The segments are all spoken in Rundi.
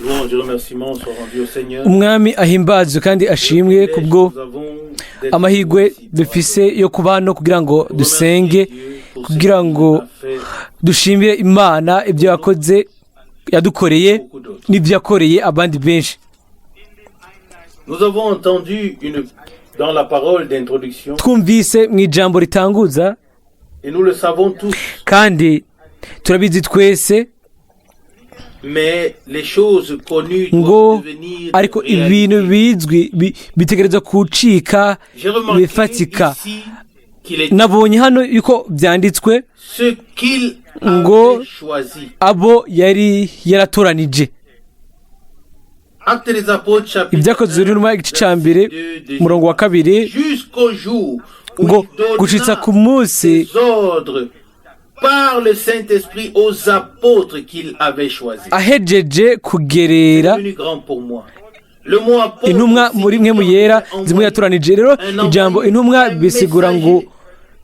Louange et remerciements soient rendus au Seigneur. Umwami ahimbazwe kandi ashimwe kubwo Nous avons d'être amahirwe ici pour dufise yo kuba hano kugira ngo dusenge, remercier Dieu pour ce kugira qu'il ngo a fait dushimire Imana ibyo yakoze, yadukoreye beaucoup d'autres. n'ibyo yakoreye abandi benshi. Nous avons entendu dans la parole d'introduction, Twumvise mu ijambo ritanguza, et nous le savons tous, kandi turabizi twese, mais les choses connues ngo doivent devenir ariko réalité. Ibintu bizwi bitegerezwa gucika J'ai remarqué bifatika. ici qu'il est Nabonye hano yuko byanditswe ce qu'il ngo avait choisi. abo yari yaratoranije. Actes des Apôtres, chapitre Ibyakozwe 1, n'Intumwa, igice cya mbere, verset 2 de umurongo wa kabiri, jusqu'au jour où ngo il gushitsa donna ku munsi ses ordres par le Saint-Esprit aux apôtres qu'il avait choisis. Ahejeje kugerera C'est devenu grand pour moi. Le mot apôtre intumwa muri mwe mu yera signifie zimwe yatoranije. Rero ijambo intumwa bisigura ngo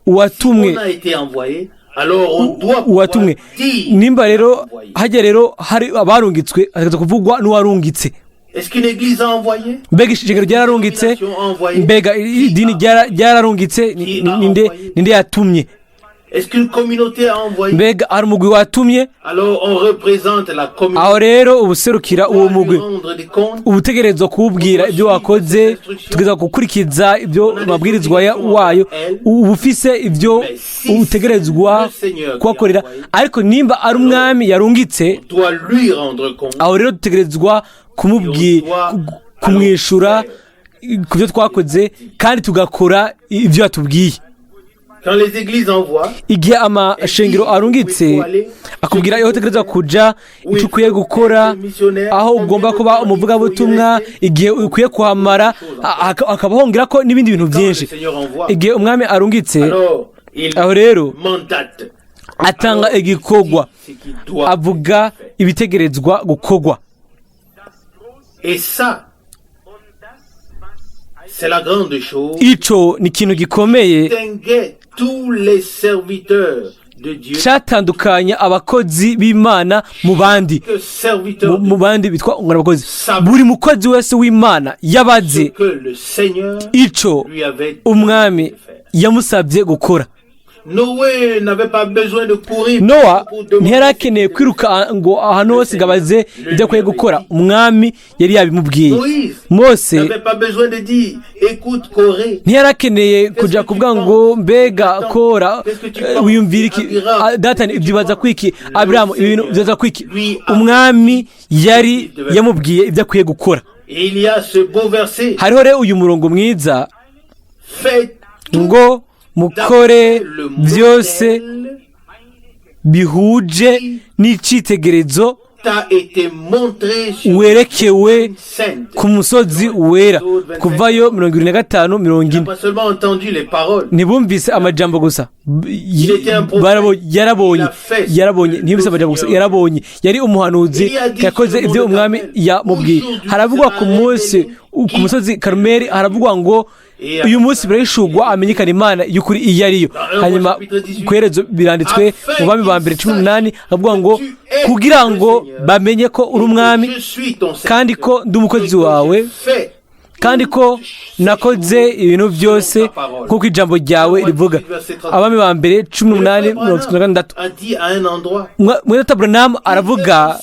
uwatumwe. On a été envoyé, alors on doit Uwatumwe. pouvoir dire Nimba rero envoyé. hajya rero hari abarungitswe, hakaza kuvugwa n'uwarungitse. Est-ce qu'une église a envoyé? Mbega ishengero ryararungitse? Mbega idini ryararungitse? Ninde yatumye? Est-ce qu'une communauté a envoyé? Mbega hari umugwi watumye? Alors on représente la communauté. Aho rero ubuserukira uwo On doit lui mugwi, rendre des comptes. ubutegerezwa kuwubwira ibyo wakoze, tugeza gukurikiza ibyo mabwirizwa wayo, uba ufise ibyo utegerezwa kuhakorera. Ariko nimba ari umwami yarungitse, On doit lui rendre compte. aho rero dutegerezwa kumwishura ku byo twakoze kandi tugakora ibyo yatubwiye. Quand les églises envoient, Igihe amashengero arungitse, akubwira aho utegerezwa kuja, icyo ukwiye gukora, aho ugomba kuba umuvugabutumwa, igihe ukwiye kuhamara, hakaba hongera ko n'ibindi bintu quand le byinshi. Seigneur envoie, Igihe umwami arungitse, alors il aho rero mandate. atanga igikorwa, Ce qui doit avuga être fait. ibitegerezwa gukorwa. Et ça, c'est la grande chose. Ico ni ikintu gikomeye Distinguait tous les serviteurs de Dieu cyatandukanya abakozi b'Imana mu bandi, que serviteurs de mu bandi bitwa ngo ni abakozi. Buri mukozi wese w'Imana yabaze ce que le Seigneur ico lui avait umwami demandé de faire. yamusabye gukora. Noé n'avait pas besoin de courir Nowa pour demander ntiyari akeneye kwiruka ngo ahantu hose ngo abaze ibyo akwiye gukora, umwami yari yabimubwiye. Moïse Mose n'avait pas besoin de dire: Écoute, Corée, ntiyari akeneye kujya kuvuga ngo mbega Kora, wiyumvira iki? Ah, Datani, ibyo baza kwiki? Aburahamu, ibintu byaza kwiki? Umwami yari yamubwiye ibyo akwiye gukora. Et il y a ce beau verset. Hariho rero uyu murongo mwiza Faites ngo mukore d'après le byose modèle bihuje n'icyitegererezo t'a été montré sur werekewe sainte. ku musozi wera. Kuvayo 25:40. Il n'a pas seulement entendu les paroles. Ntibumvise amajambo gusa. Yarabonye, yarabonye. Ntibumvise amajambo gusa, yarabonye. Yari umuhanuzi, yakoze ibyo umwami yamubwiye. Haravugwa ku munsi ku musozi Karumeli, haravugwa ngo uyu munsi birahishurwa, amenyekana Imana y'ukuri iyo ariyo. Hanyuma ku iherezo biranditswe mu Bami ba mbere 18, haravugwa ngo kugira ngo bamenye ko uri umwami kandi ko ndi umukozi wawe kandi ko nakoze ibintu byose nk'uko ijambo ryawe rivuga. Abami ba mbere 18:36. Mwene Branham aravuga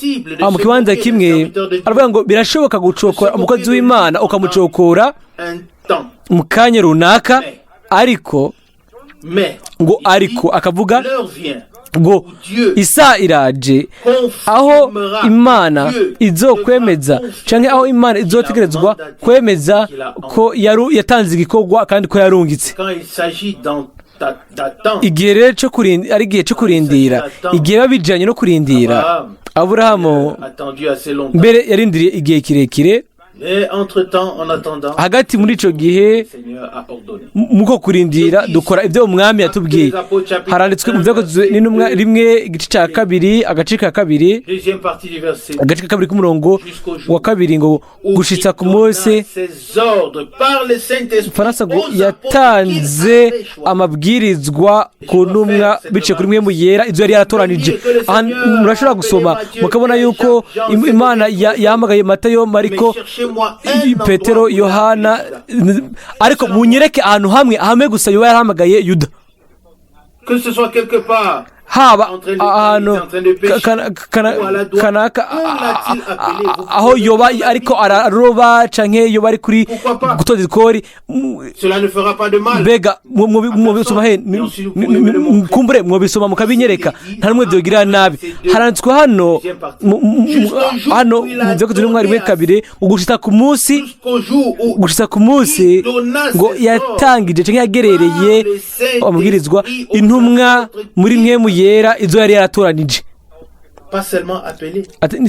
mu kibanza kimwe, aravuga ngo birashoboka gucokora umukozi w'Imana, ukamucokora mu kanya runaka, ariko ngo ariko akavuga ngo isaha iraje aho Imana izokwemeza, cyangwa aho Imana izotegerezwa kwemeza ko yatanze igikorwa kandi ko yarungitse. Igihe rero cyo kurinda ari igihe cyo kurindira, igihe biba bijyanye no kurindira. Aburahamu mbere yarindiriye igihe kirekire. Mais entre-temps, en attendant, Hagati muri ico gihe, le Seigneur a ordonné. Muko kurindira, dukora ibyo umwami yatubwiye. Haranditswe mu Byakozwe n'Intumwa 1, igice cya 2, agace ka 2, Deuxième partie du verset. agace ka 2 k'umurongo wa 2, ngo Où gushitsa il ku munsi, donna ses ordres par le Saint-Esprit Faransa ngo aux apôtres yatanze qu'il avait choisis. amabwirizwa ku ntumwa biciye kuri Mpwemu Yera, ibyo yari yaratoranije. Aha murashobora gusoma mukabona yuko Imana yahamagaye Matayo, Mariko, Mais cherchez-moi un endroit Petero, où il a Yohana, appelé Judas. ariko munyereke ahantu hamwe gusa yoba yarahamagaye Yuda. Que ce soit quelque part Haba ahantu kanaka aho yoba ariko araroba canke yoba ari kuri gutoza ikori. Cela ne fera pas de mal. Mbega mwobisoma he? Kumbure mwobisoma mukabinyereka, nta n'umwe byogirira nabi. Haranditswe hano mu Byakozwe n'Intumwa 1:2, gushitsa ku munsi Jusqu'au jour où gushitsa ku munsi ngo yatangije canke yagerereye amabwirizwa intumwa muri Mpwemu Yera, izo yari yaratoranije. Pas seulement appelé,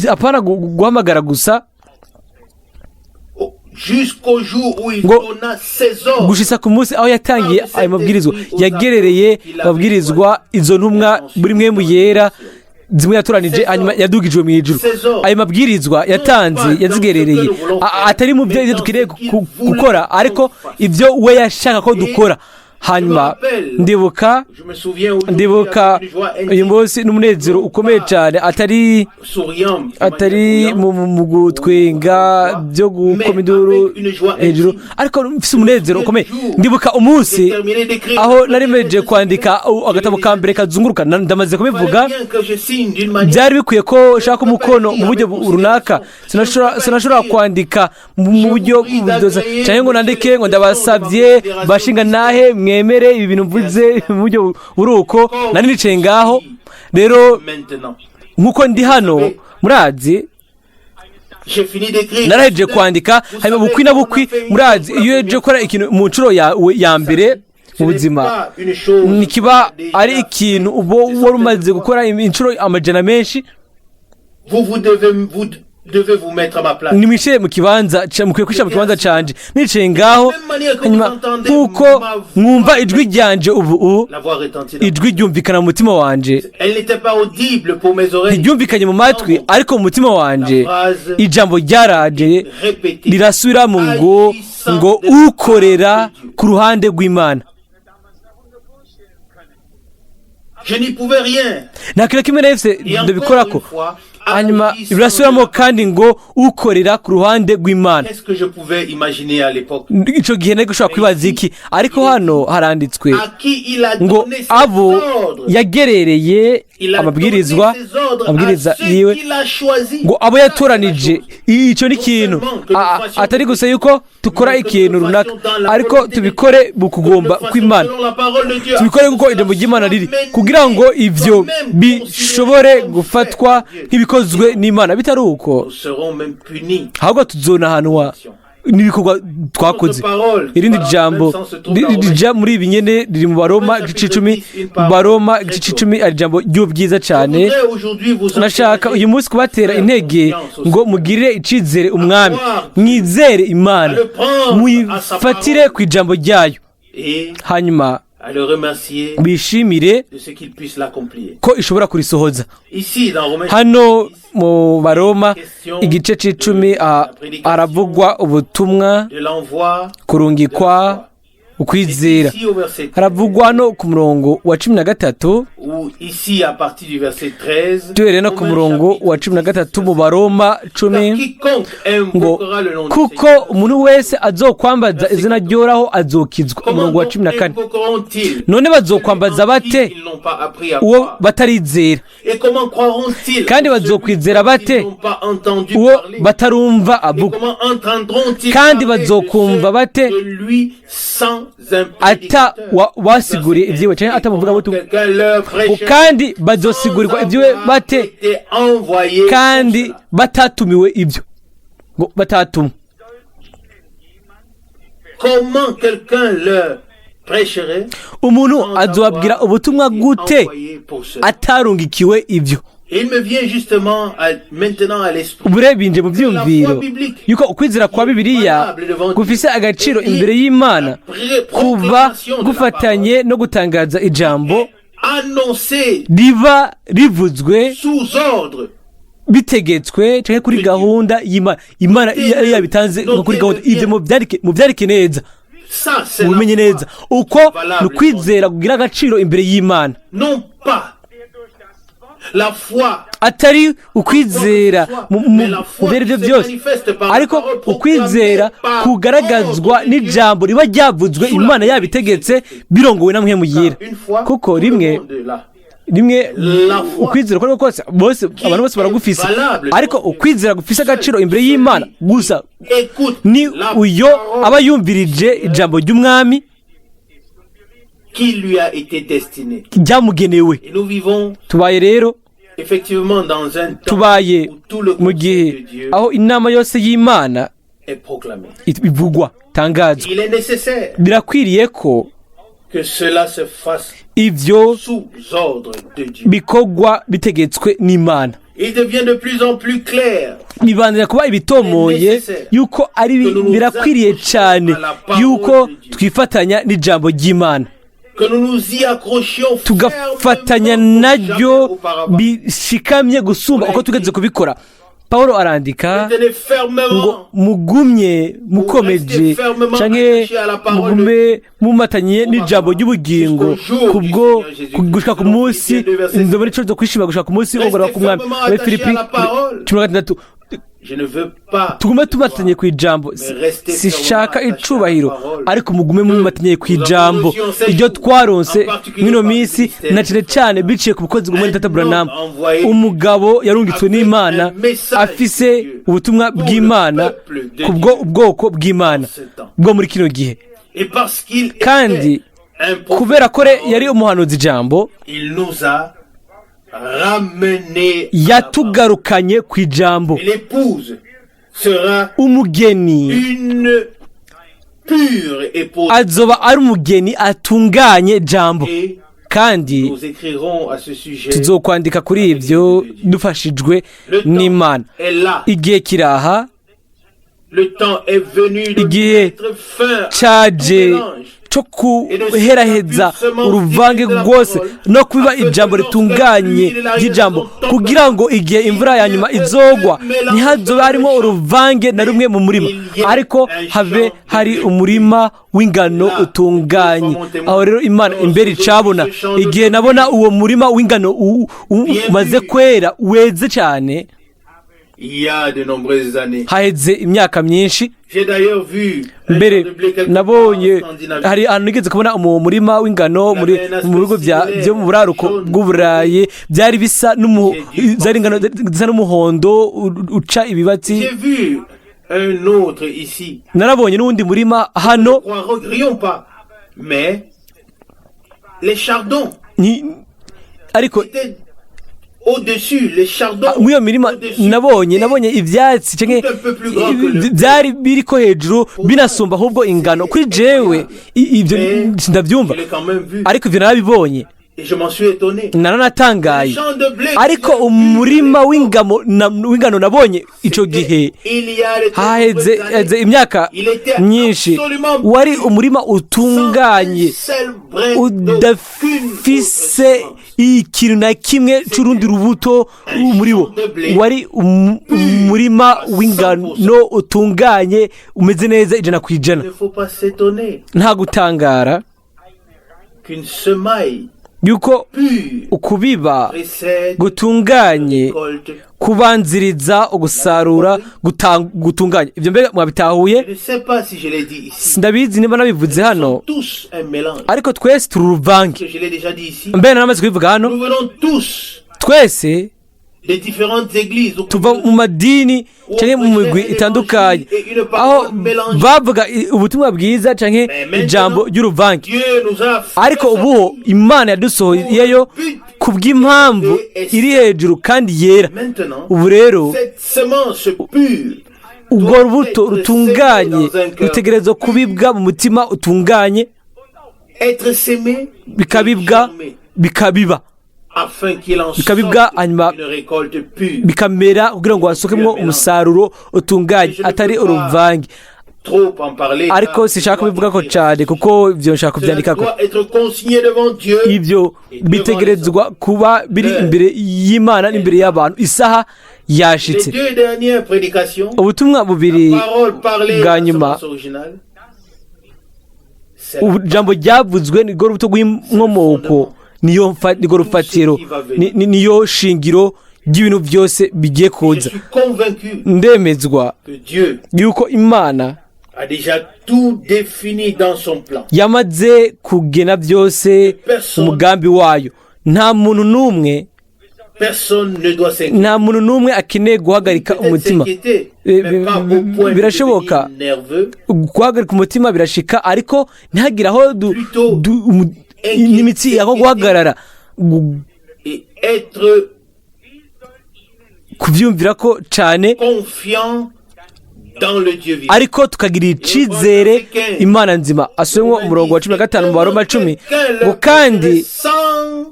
Apana guhamagara gusa. Jusqu'au jour où il Ngo donna ses ordres. Gushitsa ku munsi aho yatangiye ayo mabwirizwa, yagerereye amabwirizwa izo ntumwa muri Mpwemu Yera zimwe yatoranije, hanyuma yadugijwe mu ijuru. Ayo mabwirizwa yatanze yazigerereye atari mu byo dukwiriye gukora, ariko ibyo we yashaka ko dukora. Hanyuma ndibuka Je me souviens aujourd'hui ndibuka avec une joie uyu intime, munsi n'umunezero ukomeye cyane, atari souriant, atari mu gutwenga byo gukoma induru hejuru, ariko mfise umunezero ukomeye. Ndibuka umunsi aho nari meje kwandika agatabo ka mbere kazunguruka. Ndamaze kubivuga. Byari bikwiye ko nshaka umukono mu buryo runaka. Sinashobora kwandika mu buryo budoza cyangwa ngo nandike ngo ndabasabye bashinga nahe mwemere ibi bintu mvuze mu buryo buri uko. Nari nicaye ngaho rero Maintenant, nk'uko ndi hano, murazi, j'ai fini d'écrire. narahejeje kwandika. Hanyuma bukwi na bukwi, murazi, iyo uhejeje gukora ikintu mu nshuro yawe ya mbere mu buzima, ntikiba ari ikintu uba wari umaze gukora inshuro amajana menshi. Vous, vous devez vous mettre à ma place. Nimwicare mu kibanza mukwiye kwicara mu kibanza canje. Nicaye ngaho, hanyuma nk'uko mwumva ijwi ryanje ubu, La voix retentit. Ijwi ryumvikana mu mutima wanje. Elle n'était pas audible pour mes oreilles. Ntiryumvikanye mu matwi, ariko mu mutima wanje ijambo ryaraje Répétée. rirasubiramo ngo ukorera ku ruhande rw'Imana. Je n'y pouvais rien. Nta kintu na kimwe nahise Et encore ndabikorako. une fois, Hanyuma agissant birasubiramo kandi ngo ukorera ku ruhande rw'Imana. Qu'est-ce que je pouvais imaginer à l'époque? Icyo gihe nari gushobora kwibaza iki? Ariko hano haranditswe À qui il a ngo donné ses abo ordres. yagerereye Il a amabwirizwa, donné ses ordres amabwiriza à ceux yiwe, qu'il a choisis. ngo abo yatoranije. Icyo ni ikintu atari gusa yuko dukora ikintu runaka, ariko tubikore mu kugomba kw'Imana, tubikore kuko ijambo ry'Imana riri, kugira ngo ibyo bishobore gufatwa nk'ibikozwe n'Imana. Bitari uko, Nous serons même punis. ahubwo tuzonahanwa n'ibikorwa twakoze. Irindi jambo rija muri ibi nyene riri mu Baroma igice 10. Mu Baroma igice 10 ari ijambo ry'ubwiza cyane. Nashaka uyu munsi kubatera intege ngo mugirire icizere umwami, mwizere Imana, muyifatire ku ijambo ryayo, Et hanyuma à le remercier bishimire de ce qu'il puisse l'accomplir. ko ishobora kurisohoza. Ici, dans Romains, Hano mu Baroma igice 10, haravugwa ubutumwa, de l'envoi, kurungikwa, ukwizera. ici au verset Haravugwa hano ku murongo wa 13, ou ici à partir du verset 13, duhereye no ku murongo wa 13 mu Baroma 10, Car quiconque ngo invoquera le nom du kuko Seigneur, umuntu wese azokwambaza izina ry'Uhoraho azokizwa. Comment Umurongo wa donc 14. invoqueront-ils None bazokwambaza celui en qui bate ils n'ont pas appris à uwo croire? batarizera? Et comment croiront-ils Kandi celui bazokwizera dont bate ils n'ont pas entendu uwo parler? batarumva Et avuga? comment entendront-ils Kandi parler de bazokumva bate de lui sans un ata prédicateur? wasiguriye ibyiwe canke atamuvuga butumwa? Quelqu'un leur prêcherait Kandi bazosigurirwa sans ibyiwe avoir bate été envoyé pour kandi cela? batatumiwe ibyo, ngo batatumwe? Comment quelqu'un leur prêcherait Umuntu sans azobabwira avoir ubutumwa été gute envoyé pour cela? atarungikiwe ibyo? Il me vient justement maintenant à l'esprit. Ubu rero binje mu byumviro yuko ukwizera kwa Bibiliya gufise agaciro imbere y'Imana kuba gufatanye no gutangaza ijambo Annoncé riba rivuzwe sous ordre bitegetswe canke kuri gahunda y'Imana. Imana yari yabitanze nko kuri gahunda. Ivyo muvyandike neza, Ça, c'est la mubimenye foi. neza uko ni ukwizera kugira agaciro imbere y'Imana, Non pas la foi atari ukwizera mu byo aribyo byose, ariko ukwizera kugaragazwa n'ijambo riba ryavuzwe Imana yabitegetse birongowe na Mpwemu Yera. Une fois, Kuko tout le rimwe monde est là. rimwe ukwizera uko ariko kose, bose, abantu bose baragufise, ariko ukwizera gufise agaciro imbere y'Imana gusa Écoute ni la uyo parole aba yumvirije ijambo ry'Umwami qui lui a été destinée. ryamugenewe. Et nous vivons Tubaye rero effectivement dans un temps tubaye où tout le mu conseil gihe de Dieu aho inama yose y'Imana est proclamé. ivugwa, tangazwa. Il est nécessaire Birakwiriye ko que cela se fasse ivyo sous ordre de Dieu. bikorwa bitegetswe n'Imana. Il devient de plus en plus clair Bibanira kuba ibitomoye yuko ari birakwiriye cyane yuko twifatanya n'ijambo ry'Imana, que nous nous y accrochions tugafatanya fermement comme naryo jamais auparavant. bishikamye gusumba uko tugeze kubikora. Paul arandika Tenez ngo fermement mugumye mukomeje canke mugume mumatanye n'ijambo ry'ubugingo kubwo gushika ku munsi nzobona ico zo kwishima, gushika ku munsi wongora ku Mwami. Muri Filipi 16. Je ne veux pas Tugume tumatanye ku ijambo. Sishaka icubahiro, ariko mugume mumatanye ku ijambo iryo twaronse mwino minsi, na cane cane biciye ku bukozi bwa Tata Branham, umugabo yarungitswe n'Imana afise ubutumwa bw'Imana kubwo ubwoko bw'Imana bwo muri kino gihe. Et parce qu'il était Kandi un prophète, kubera ko yari umuhanuzi ijambo, il nous a ramenés à la parole. yatugarukanye ku ijambo. Et l'épouse sera Umugeni une pure épouse. azoba ari umugeni atunganye jambo. Et Kandi nous écrirons à ce sujet. tuzokwandika kuri ibyo dufashijwe Le temps n'Imana. est là. Igihe kiraha. Le temps est venu de Igihe mettre fin à tout caje mélange. cyo guheraheza uruvange rwose no kubiba ijambo ritunganye ry'ijambo, kugira ngo igihe imvura ya nyuma izogwa ntihazobe harimo uruvange na rumwe mu murima, ariko habe hari umurima w'ingano utunganye. Aho rero Imana imbere icabona, igihe nabona uwo murima w'ingano umaze kwera, weze cyane. Il y a de nombreuses années. Haheze imyaka myinshi. J'ai d'ailleurs vu un Mbere champ de blé quelque nabonye part en Scandinavie. hari ahantu nigeze kubona mu murima w'ingano mu bihugu byo mu buraruko bw'Uburayi, byari bisa n'umu zari ingano zisa n'umuhondo uca ibibatsi. J'ai vu un autre ici. Narabonye n'uwundi murima hano. Ne croirions pas. Mais les chardons Ariko étaient au-dessus. Les chardons muri iyo mirima au-dessus. nabonye ibyatsi canke byari biriko hejuru binasumba ahubwo ingano. Kuri jewe ibyo ndabyumva, Je l'ai quand même vu. ariko ibyo narabibonye. Et je m'en suis étonné. Naranatangaye. Les champs de blé Ariko umurima w'ingano nabonye ico gihe il y a de très haheze nombreuses années, haheze imyaka myinshi wari umurima utunganye, sans un seul brin d'aucune autre udafise semence. ikintu na kimwe c'urundi rubuto muri wo. Wari umurima w'ingano utunganye, umeze neza 100%. Il ne faut pas s'étonner Nta gutangara qu'une semaille yuko pure ukubiba précède gutunganye récolte. kubanziriza ugusarura gutunganye. Ibyo mbega mwabitahuye? Je ne sais pas si je l'ai dit ici. Sindabizi niba nabivuze hano. Tous un mélange. Ariko twese turi uruvange. Que je l'ai déjà dit ici. Mbere naramaze kubivuga hano. Nous venons tous Twese des différentes églises. Tuva mu madini cyangwa mu migwi itandukanye aho bavuga ubutumwa bwiza cyangwa ijambo ry'uruvange. Dieu nous a fait Ariko ubu Imana yadusohoyeyo ku bw'impamvu iri hejuru kandi yera. Maintenant, Ubu rero cette semence pure urwo rubuto rutunganye rutegerezwa kubibwa mu mutima utunganye, être semée bikabibwa, et germer. bikabiba. Afin qu'il en bikabibwa sorte hanyuma une récolte pure. Bikamera kugira ngo hasokemwo umusaruro utunganye, atari uruvange. Trop en parler. Ariko sinshaka kubivugako cyane, kuko ibyo nshaka Cela kubyandikako. doit être consigné devant Dieu. Ibyo bitegerezwa kuba biri imbere y'Imana n'imbere y'abantu. Isaha Les yashitse. deux dernières prédications, Ubutumwa bubiri parole parlée bwa dans nyuma, son original, c'est ijambo ryavuzwe nirwo rubuto rw'inkomoko, niyo nirwo rufatiro, niyo shingiro ry'ibintu byose bigiye Je kuza. Suis convaincu Ndemezwa que Dieu yuko Imana a déjà tout défini dans son plan. Yamaze kugena byose umugambi wayo. Nta muntu n'umwe Personne ne doit s'inquiéter. Nta muntu n'umwe akeneye guhagarika Peut-être umutima. s'inquiéter, mais pas au point de Birashoboka devenir nerveux. Guhagarika umutima birashika, ariko ntihagire aho Plutôt n'imitsi aho guhagarara et être kubyumvira ko cyane, confiant dans le Dieu vivant. Ariko tukagira icizere Imana nzima. Asubiremo umurongo wa 15 mu Baroma 10, ngo: "Kandi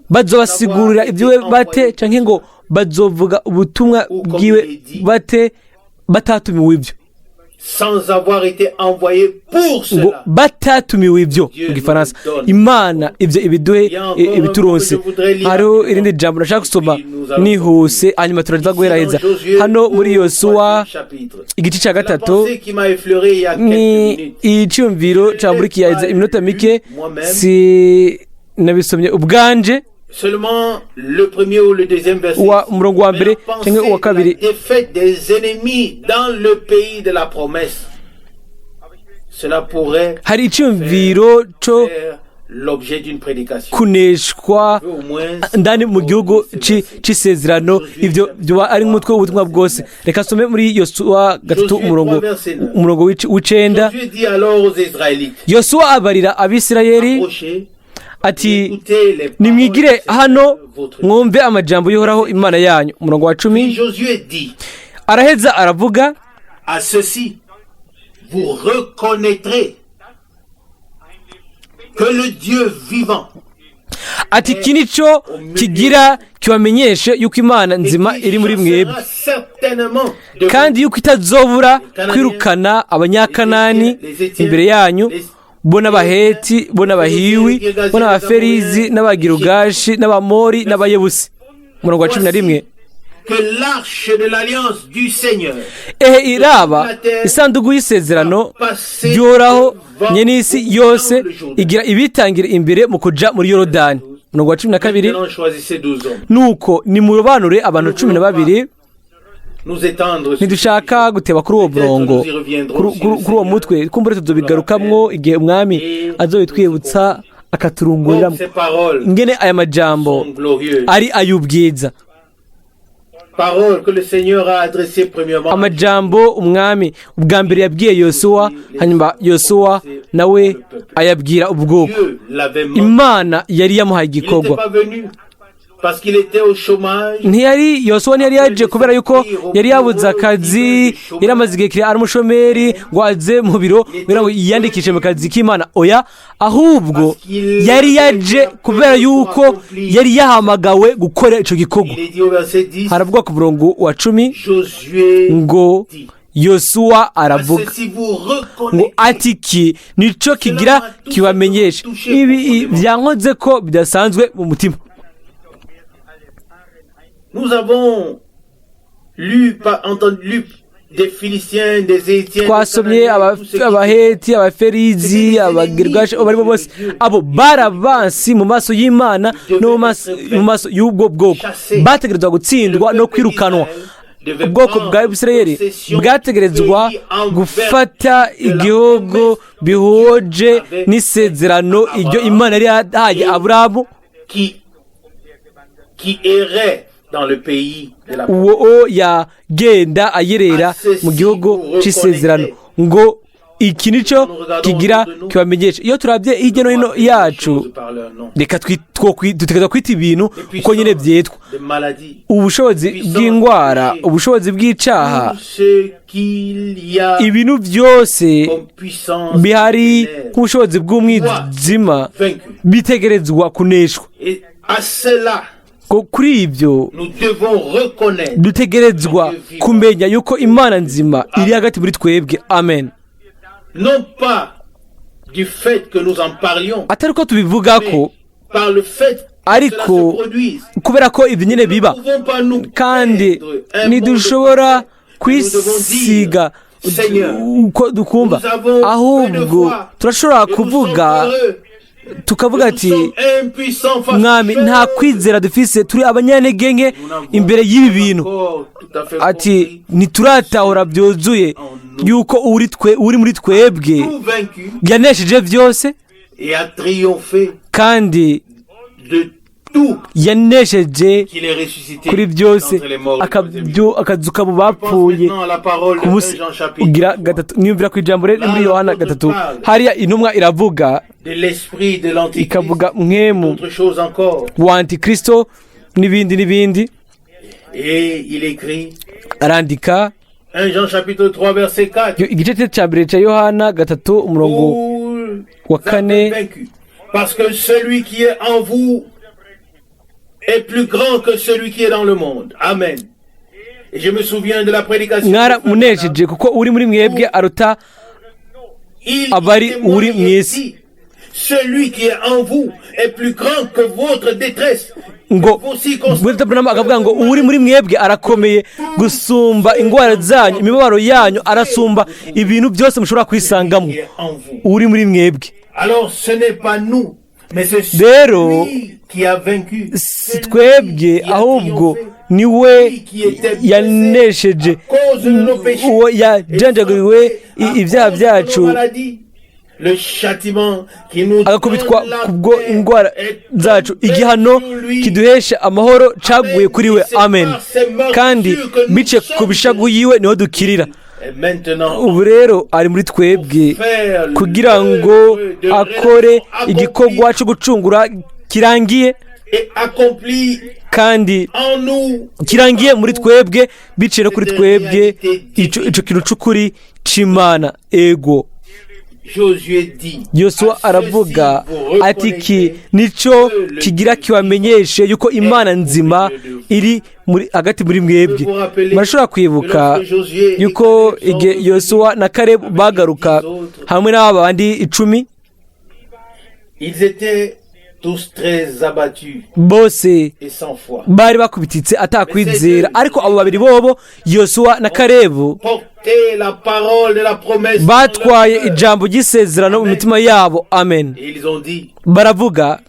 bazobasigurira ibyiwe bate, canke ngo bazovuga ubutumwa bwiwe bate batatumiwe ibyo?" Sans avoir été envoyé pour Ngo cela. batatumiwe ibyo mu Gifaransa. Imana ibyo ibiduhe, ibituronse. Hariho irindi jambo nashaka gusoma nihuse, hanyuma turaza guheraheza. Hano muri Yosuwa igice cya gatatu, ni icyumviro cyamburikiye iminota mike. Si nabisomye ubwanje. Seulement le premier ou le deuxième verset. Wa umurongo wa mbere cyangwa uwa kabiri. La défaite des ennemis dans le pays de la promesse. Cela pourrait Hari icyumviro cyo faire l'objet d'une prédication. Kuneshwa Au moins, ndani mu gihugu c'isezerano, ibyo byoba ari nk'umutwe w'ubutumwa bwose. Reka nsome muri Yosuwa 3, umurongo w'9. Josué dit alors aux Israélites: Yosuwa abarira Abisirayeli Approchez, ati: écoutez les paroles "Nimwigire du Seigneur, hano, votre Dieu. mwumve amajambo y'Uhoraho Imana yanyu." Umurongo wa 10. Puis Josué dit: Araheza aravuga: À ceci, vous reconnaîtrez que le Dieu vivant Ati: "Iki ni cyo kigira kibamenyeshe yuko Imana nzima iri muri mwebwe, kandi yuko itazobura kwirukana Abanyakanani imbere yanyu, bo n'Abaheti, bo n'Abahiwi, bo n'Abaferizi, n'Abagirugashi, n'Abamori, n'Abayebusi." Umurongo wa 11. Que l'arche de l'alliance du Seigneur Ehe, iraba isanduku y'isezerano ryoraho nyen'isi yose igira ibitangira imbere mu kuja muri Yorodani. Umurongo wa 12. Maintenant, choisissez 12 hommes. Nuko nimurobanure abantu 12. Nous étendre sur Ntidushaka guteba kuri uwo murongo, kuri uwo mutwe. Kumbure tuzobigarukamwo igihe Umwami azobitwibutsa akaturunguriramo. Ces paroles Ingene aya majambo sont glorieuses. ari ay'ubwiza! Paroles que le Seigneur a adressées premièrement. Amajambo Umwami ubwa mbere yabwiye Yosuwa, hanyuma Yosuwa nawe ayabwira ubwoko. Dieu l'avait mandaté. Imana yari yamuhaye Il n'était igikorwa. Pas venu parce qu'il était au chômage. Ntiyari Yosuwa ntiyari yaje kubera yuko yari yabuze akazi, yari amaze igihe kirekire ari umushomeri, ngo aze mu biro kugira ngo yiyandikishe mu kazi k'Imana. Oya, ahubwo yari yaje kubera yuko yari yahamagawe gukora icyo gikorwa. Il est dit au verset 10, Haravugwa ku murongo wa 10 Josué ngo dit: Yosuwa aravuga Ceci vous ngo reconnaîtrez ati: "Iki nico kigira kibamenyesha." Ibi byankoze ko bidasanzwe mu mutima. Nous avons lu, pas entendu, lu des Philistins, des Héthiens, des Twasomye Cananéens, tous ceux qui Abaheti, Abaferizi, Abagirgashi, abo aribo bose, abo barabansi mu maso y'Imana no mu maso y'ubwo bwoko. Bategerezwa gutsindwa no kwirukanwa. Ubwoko bwa Isirayeli bwategerezwa gufata igihugu bihoje n'isezerano iryo Imana yari yahaye Aburahamu. Qui errait dans le pays de la Uwo yagenda ayerera mu gihugu cy'isezerano, ngo: "Iki nicyo kigira kibamenyesha." Iyo turabye hirya no hino yacu, reka dutegereza kwita ibintu uko nyine byitwa: des maladies, ubushobozi bw'indwara, ubushobozi bw'icyaha, tout ce qu'il y a ibintu byose comme puissance bihari des ténèbres, nk'ubushobozi bw'umwijima vaincu. bitegerezwa kuneshwa. Et à cela, Ngo kuri ibyo nous devons reconnaître dutegerezwa kumenya yuko Imana nzima iri hagati muri twebwe. Amen. Non pas du fait que nous en parlions, Atari uko tubivuga ko, mais par le fait que ariko cela se produise. Kubera ko ibyo nyine biba. Nous ne pouvons pas nous Kandi plaindre un ntidushobora monde parfait. Nous devons dire, kwisiga Seigneur, uko dukumva, nous avons peu de ahubwo foi turashobora et nous kuvuga sommes heureux. tukavuga Nous ati: sommes impuissants face Mwami, aux nta choses. kwizera dufise, turi abanyantege nke imbere y'ibi bintu. Encore tout à fait Ati compris, ntituratahura byuzuye yuko uri twe uri muri twebwe tout vaincu yanesheje byose et a triomphé kandi de tout, yanesheje qu'il est ressuscité kuri byose, d'entre les morts le troisième jour. akazuka mu Pense bapfuye maintenant à la parole ku de 1 munsi Jean chapitre ugira gatatu. Niyumvira ku ijambo rero muri Yohana 3, hariya intumwa iravuga, de l'esprit de l'antichrist, ikavuga mwemu d'autres choses encore. wa antikristo n'ibindi n'ibindi. Et il écrit Arandika 1 Jean chapitre 3 verset 4. Igice cya mbere cya Yohana 3, umurongo Vous wa 4. avez vaincu. Parce que celui qui est en vous est plus grand que celui qui est dans le monde. Amen. Et je me souviens de la prédication de Frère Branham. Mwaramunesheje kuko uri muri mwebwe aruta Il abari témoigne uri mu isi. dit, celui qui est en vous est plus grand que votre détresse, Ngo que vos circonstances. William Branham akavuga ngo uri muri mwebwe arakomeye gusumba indwara zanyu, imibabaro yanyu, arasumba ibintu byose mushobora kwisangamo. Qui est en vous. Uri muri mwebwe. Alors ce n'est pas nous, mais c'est Rero, celui qui a vaincu. si twebwe, ahubwo ni we yanesheje, uwo yajanjaguriwe ibyaha byacu, agakubitwa kubwo indwara zacu. Igihano kiduhesha amahoro caguye kuri we. Amen. Kandi bice ku bishagu yiwe niho dukirira. Ubu rero ari muri twebwe kugira ngo akore igikorwa cyo gucungura kirangiye, kandi kirangiye muri twebwe, biciye no kuri twebwe ico kintu c'ukuri c'Imana. Ego. Yosuwa aravuga ati: iki nico kigira kibamenyeshe yuko Imana nzima iri muri hagati muri mwebwe. Murashobora kwibuka yuko igihe Yosuwa na Karebu bagaruka hamwe n'aba bandi 10, Ils étaient tous très abattus bose et sans foi. bari bakubititse atakwizera, ariko abo babiri bobo, Yosuwa na Karebu, Porter la parole de la promesse dans batwaye leur cœur. ijambo ry'isezerano mu mitima yabo. Amen. Et ils ont dit, Baravuga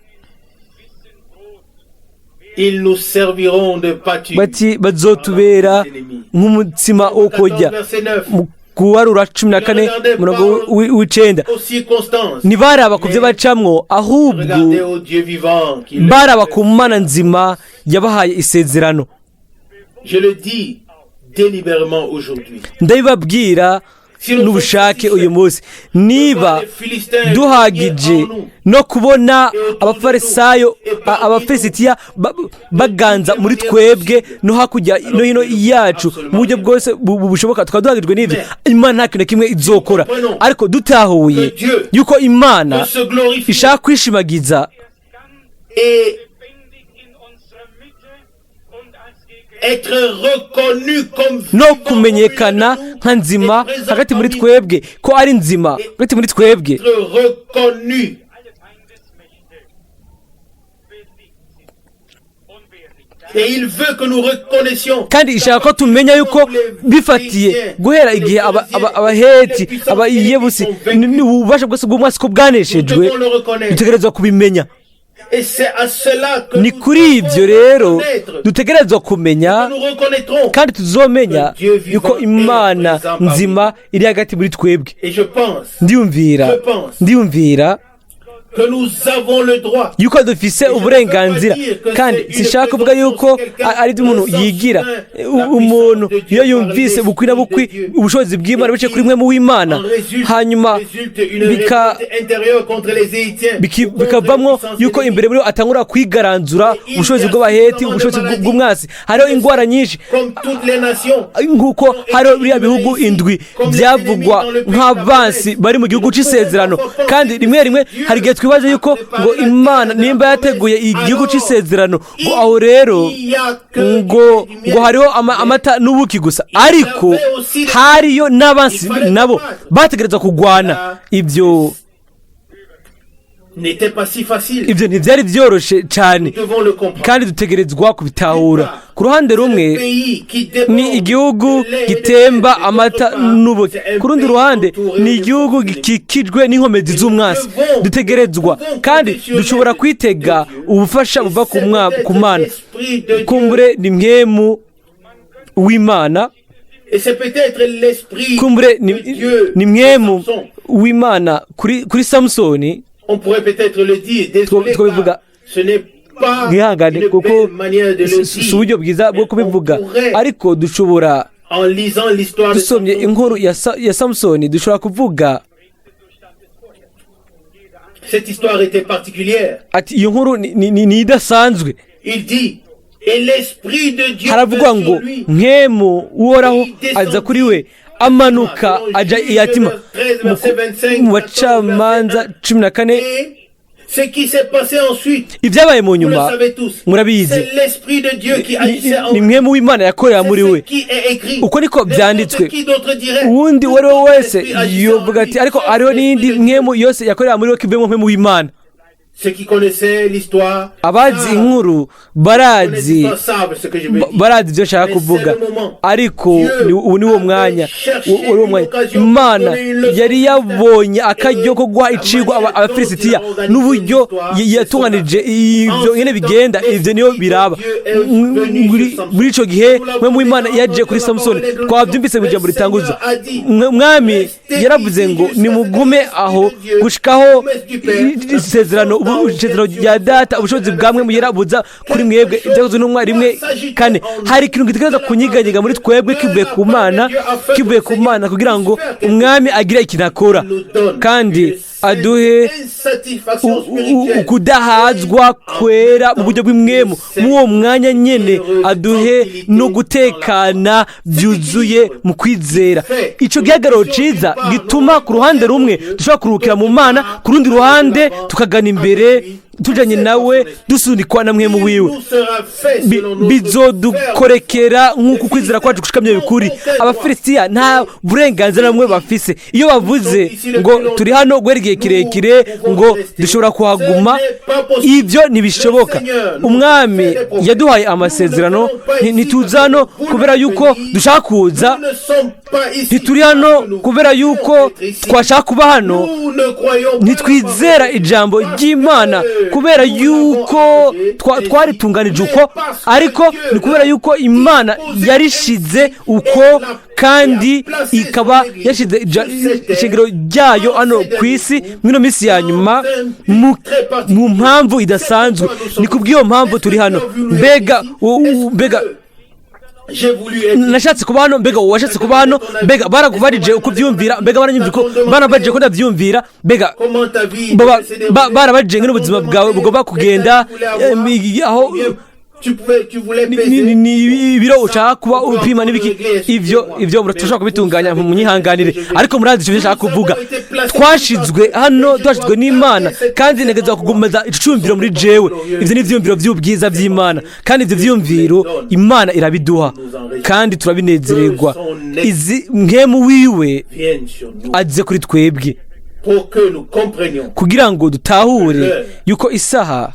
ils nous serviront de pâture. bati: bazotubera nk'umutsima wo kurya. 14, verset 9. Mu Kubarura 14, umurongo w'9. Aux circonstances. Ntibaraba ku byo bacamwo, ahubwo Regardez au Dieu vivant qui leur baraba ku Mana nzima yabahaye isezerano. Je le dis délibérément aujourd'hui. Ndabibabwira n'ubushake uyu munsi: niba duhagije no kubona Abafarisayo, Abafilisitiya baganza muri twebwe no hakurya no hino yacu mu buryo bwose bushoboka, tukaba duhagijwe n'ibyo, Imana nta kintu na kimwe izokora. Ariko dutahuye yuko Imana De se glorifier ishaka kwishimagiza et être reconnu comme no vivant kumenyekana au milieu de nous nka nzima et présent hagati muri parmi twebwe, ko ari nzima hagati muri twebwe. Être reconnu. Et il veut que nous reconnaissions Kandi ishaka ko tumenya yuko bifatiye guhera igihe Abaheti, Abayebusi, ububasha bwose bw'umwasi ko bwaneshejwe. Nous devons le reconnaître. Dutegerezwa kubimenya. Et c'est à cela que Ni nous kuri ibyo devons rero reconnaître. dutegerezwa kumenya, Nous reconnaîtrons. kandi tuzomenya yuko Imana nzima iri hagati muri twebwe. Et je pense Ndiyumvira que nous avons le droit. yuko dufise uburenganzira, kandi sinshaka kuvuga yuko ari ibyo umuntu yigira. Umuntu iyo yumvise bukwi na bukwi ubushobozi bw'Imana bice kuri mwe mu w'Imana, En résulte, hanyuma résulte une révolte intérieure contre les Héthiens, contre bikavamwo les puissances yuko ennemies. Imbere muri bo atangura kwigaranzura ubushobozi bw'Abaheti, ubushobozi bw'umwasi. Hariho indwara nyinshi, Comme toutes les nations, nk'uko hariho biriya bihugu indwi byavugwa nk'abansi bari mu gihugu cy'isezerano. Kandi rimwe rimwe hari igihe twibaze yuko ngo Imana nimba yateguye igihugu cy'isezerano, ngo aho rero ngo hariho amata n'ubuki gusa, ariko hariyo n'abansi nabo bategereza kugwana. Ibyo N'était pas si facile. Ibyo ntibyari byoroshe cyane. Nous devons le comprendre. Kandi dutegerezwa kubitahura. Ku ruhande rumwe Pays qui déborde ni igihugu de lait et de gitemba miel, amata d'autre part, n'ubuki, c'est un ku rundi pays ruhande entouré ni de igihugu forces ennemies. gikikijwe n'inkomezi z'umwansi. Dutegerezwa kandi dushobora kwitega ubufasha buva ku Mana. Kumbure ni Mpwemu w'Imana. Et c'est peut-être l'esprit Kumbure de Dieu ni Mpwemu Samson. w'Imana kuri Samusoni. On pourrait peut-être le dire, désolé, Twabivuga. car ce n'est pas Mwihangane une kuko belle manière de le si dire. uburyo bwiza bwo Mais kubivuga, on pourrait, ariko dushobora en lisant l'histoire de dusomye Samson, inkuru ya Samusoni dushobora kuvuga cette histoire était particulière. Ati iyo nkuru ni idasanzwe. Il dit, et l'esprit de Dieu Haravugwa vint ngo sur lui. Mpwemu Uhoraho aza kuri we, amanuka ajya i Yatima. Mu Bacamanza 14. Et ce qui s'est passé ensuite, Ibyabaye mu vous le nyuma savez tous. murabizi. C'est l'esprit de Dieu qui agissait en Ni Mpwemu w'Imana yakorera muri C'est ce we. qui est écrit. Uko niko byanditswe. Qui d'autre dirait? Uwundi uwo ari we wese yovuga ati ariko hariho n'iyindi mpwemu yose yakorera muri we kivuyemo Mpwemu w'Imana. Ceux qui connaissaient l'histoire Abazi inkuru barazi savent ce que je veux dire. Barazi ibyo nshaka kuvuga, ariko ubu ni wo mwanya, uwo ni wo mwanya Imana yari yabonye akaryo ko guha icigwa Abafilisitiya n'uburyo yatunganije ibyo nyine bigenda. Ibyo niyo biraba muri ico gihe Mpwemu w'Imana yaje kuri Samusoni. Twabyumvise mu ijambo ritanguza. Mwami yaravuze ngo nimugume aho gushikaho isezerano rya Data, ubushobozi bwa Mpwemu Yera buza kuri mwebwe. Ibyakozwe n'Intumwa 1:4. Hari ikintu gitegereza kunyeganyega muri twebwe kivuye ku Mana kugira ngo Umwami agire ikintu akora kandi aduhe ukudahazwa kwera mu buryo bw'impwemu. Muri uwo mwanya nyene aduhe no gutekana byuzuye mu kwizera. Ico gihagararo ciza gituma ku ruhande rumwe dushobora kuruhukira mu Mana, ku rundi ruhande tukagana imbere tujanye nawe, dusunikwa na Mpwemu wiwe. Bizodukorekera nk'uko ukwizera kwacu gushikamye bikuri. Abafilisitiya nta burenganzira na bumwe bafise iyo bavuze ngo turi hano guhera igihe kirekire, ngo dushobora kuhaguma. Ibyo ntibishoboka. Umwami yaduhaye amasezerano. Ntituza hano kubera yuko dushaka kuza, ntituri hano kubera yuko twashaka kuba hano, ntitwizera ijambo ry'Imana kubera yuko twaritunganije uko, ariko ni kubera yuko Imana yarishize uko kandi ikaba yashyize ishingiro ryayo hano ku isi muri ino minsi ya nyuma mu mpamvu idasanzwe. Ni kubw'iyo mpamvu turi hano. Mbega nashatse kuba hano? Mbega washatse kuba hano? Mbega barakubarije uko ubyumvira? Mbega baranyumva ko barabajije ko ndabyumvira? Mbega barabajije ngene ubuzima bwawe bugomba kugenda, aho ni ibiro ushaka kuba upima n'ibiki? Ibyo turashobora kubitunganya, munyihanganire, ariko murazi icyo nshaka kuvuga. Twashizwe hano, twashizwe n'Imana, kandi ntegerezwa kugumaza icyumviro muri jewe. Ibyo ni ibyumviro by'ubwiza by'Imana, kandi ibyo byumviro Imana irabiduha kandi turabinezererwa. Izi Mpwemu wiwe aze kuri twebwe kugira ngo dutahure yuko isaha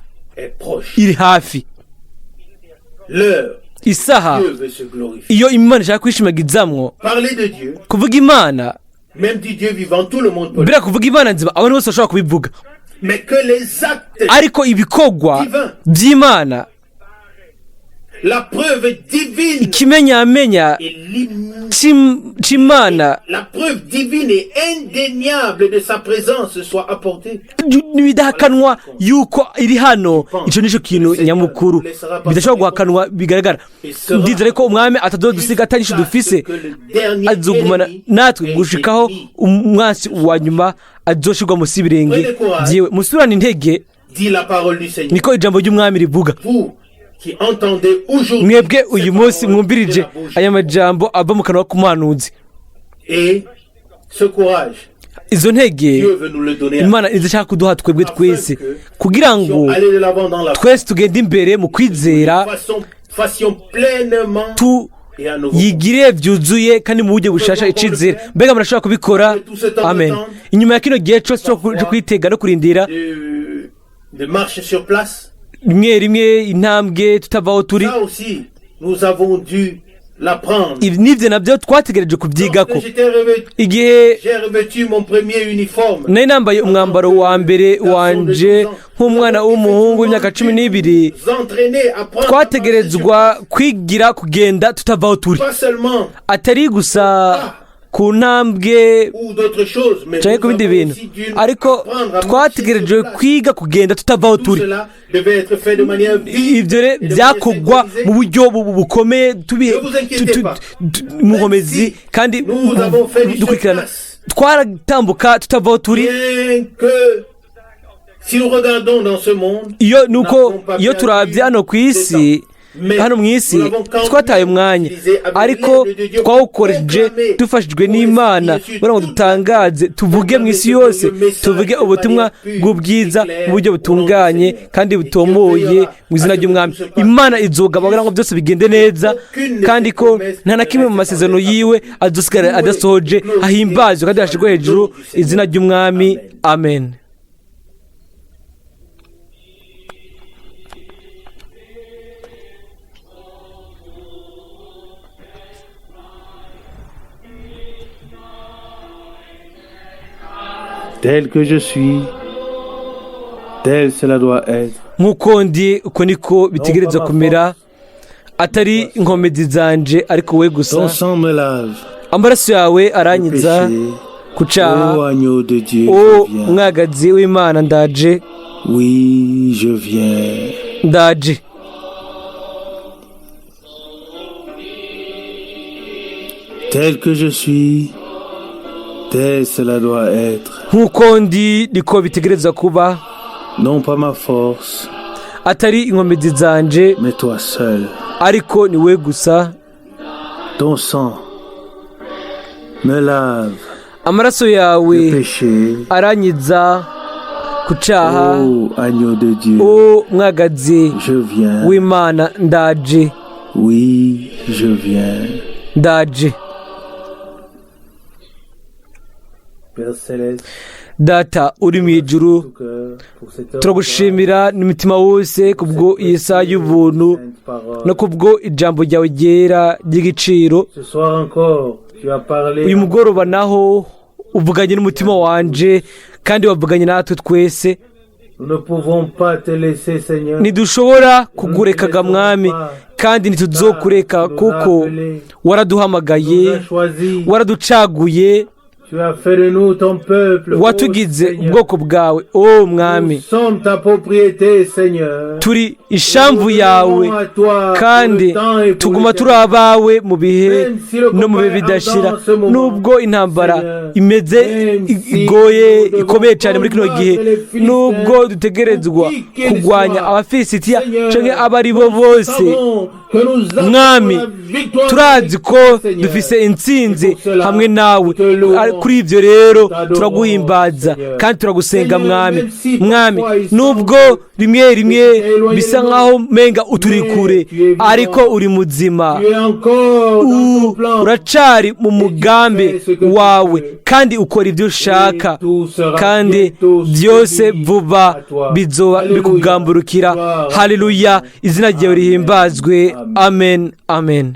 iri hafi, isaha iyo Imana ishaka kwishimagizamwo. Kuvuga Imana, mbere kuvuga Imana nzima, abantu bose bashobora kubivuga, ariko ibikorwa by'Imana, ikimenyamenya c'Imana ntibidahakanwa yuko iri hano. Ico nico kintu nyamukuru bidashobora guhakanwa bigaragara. Ndizere ko Umwami atazodusiga atanyishu dufise. Azogumana natwe gushikaho umwansi wa nyuma azoshirwa musi y'ibirenge vyiwe. Musubirane intege, niko ijambo ry'Umwami rivuga. Mwebwe uyu munsi mwumvirije aya majambo ava mu kanwa k'umuhanuzi. Izo ntege Dieu veut nous le donner Imana izashaka kuduha twebwe twese kugira ngo aller de l'avant dans la foi, twese tugende imbere mu kwizera, fassions pleinement et à nouveau. Yigire byuzuye kandi mu buryo bushasha icizere. Mbega murashobora kubikora? Amen. Inyuma ya kino gihe cyose cyo kwitega no kurindira, De marche sur place, rimwe rimwe intambwe tutava aho turi, ça aussi, nous avons dû l'apprendre. Ibi n'ibyo nabyo twategereje kubyigako. Lorsque j'étais revêtu, Igihe j'ai revêtu mon premier uniforme. nari nambaye umwambaro wa mbere wanje nk'umwana w'umuhungu w'imyaka 12, Nous entraîner, apprendre à twategerezwa kwigira kugenda tutava aho turi, pas seulement atari gusa ku ntambwe ou d'autres choses, mais cyangwa nous ku bindi avons bintu, aussi dû ariko apprendre à marcher twategereje sur place. kwiga kugenda tutava aho Tout turi. cela devait être fait de manière vive Ibyo rero et de manière byakorwa synchronisée. mu buryo bukomeye Ne vous inquiétez pas. mu nkomezi kandi Nous avons fait du dukurikirana. surplace. Twaratambuka tutava aho turi. Bien que si nous regardons dans ce monde, Iyo nuko iyo turabye hano ku isi, hano mu isi twataye umwanya, ariko twawukoresheje dufashijwe n'Imana kugira ngo dutangaze, tuvuge mu isi yose, tuvuge ubutumwa bw'ubwiza mu buryo butunganye kandi butomoye mu izina ry'Umwami. Imana izogaba kugira ngo byose bigende neza, kandi ko nta na kimwe mu masezerano yiwe azosigara adasohoje. Hahimbazwe kandi hashyirwe hejuru izina ry'Umwami. Amen. Tel que je suis, tel cela doit être. Nk'uko ndi, uko niko bitegerezwa kumera, atari inkomezi zanje ariko we gusa. Ton sang me lave. Amaraso yawe aranyiza Péché. ku cyaha. Ô agneau de Dieu, O je viens. mwagazi w'Imana, ndaje. Oui, je viens. Ndaje. Tel que je suis, tel cela doit être. Nk'uko ndi niko bitegerezwa kuba. Non pas ma force, Atari inkomezi zanje, mais toi seul. ariko ni we gusa. Ton sang me lave Amaraso yawe le péché. aranyiza ku cyaha. Ô agneau de Dieu, O mwagazi je viens. w'Imana, ndaje. Oui, je viens. Ndaje. Père céleste, Data uri mu ijuru, tout cœur, pour cette heure turagushimira n'imitima wose kubwo iyi saha y'ubuntu sainte parole. no kubwo ijambo ryawe ryera ry'igiciro. Ce soir encore, tu as parlé. Uyu mugoroba naho uvuganye n'umutima wanje kandi wavuganye natwe twese. Nous ne pouvons pas te laisser, Seigneur. Ntidushobora kugurekaga Mwami, kandi ntituzokureka kuko waraduhamagaye, Tu nous as choisis. waraducaguye. Tu as fait de nous ton peuple, ô Watugize Seigneur. ubwoko bwawe, o Mwami. Nous sommes ta propriété, Seigneur. Turi ishamvu yawe kandi tuguma turi abawe mu bihe no mu bihe bidashira. Nubwo intambara imeze igoye ikomeye cyane muri kino gihe, nubwo dutegerezwa kurwanya Abafilisitiya canke abo ari bo bose, Mwami, turazi ko dufise intsinzi hamwe nawe. Kuri ibyo rero turaguhimbaza kandi turagusenga, Mwami. Mwami, nubwo rimwe rimwe bisa nkaho menga uturi kure, ariko uri muzima, Tu es encore dans ton plan. Uracari mu mugambi wawe kandi ukora ibyo ushaka, kandi byose vuba bizoba bikugamburukira. Haleluya, izina ryawe rihimbazwe. Amen, amen.